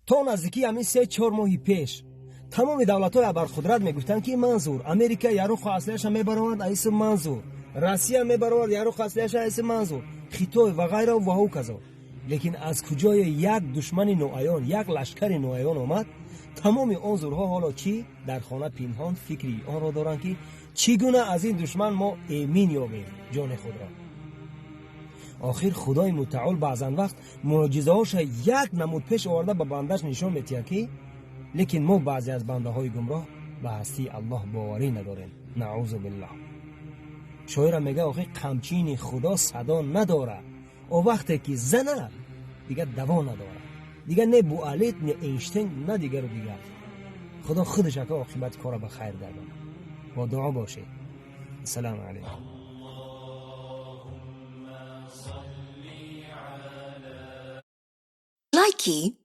То наздикии ҳамин 3-4 моҳи пеш тамоми давлатҳои абарқудрат мегуфтанд, ки манзур Америка яроқу аслиаша мебаровард, аиси манзур Россия мебаровард яроқу аслиаша, аиси манзур Хитой ва ғайра ва ҳоказо. Лекин аз куҷое як душмани ноаён, як лашкари ноаён омад, тамоми он зурҳо ҳоло чӣ дар хона пинҳон фикри онро доранд, ки чӣ гуна аз ин душман мо эмин ёбем ҷони худро. Охир Худои Мутаол баъзан вақт муъҷизаҳоша як намуд пеш оварда ба бандаш нишон метиҳад, ки лекин мо, баъзе аз бандаҳои гумроҳ, ба ҳастии Аллоҳ боварӣ надорем, наъузу биллоҳ. Шоира мега: охир қамчини Худо садо надорад, о вақте ки зана, дигар даво надорад, дигар не Буалит, не Эйнштейн, на дигару дигар. Худо худаш ака оқибати корро ба хайр гардонад. Бо дуо бошед. Ассалому алайкум. Likey.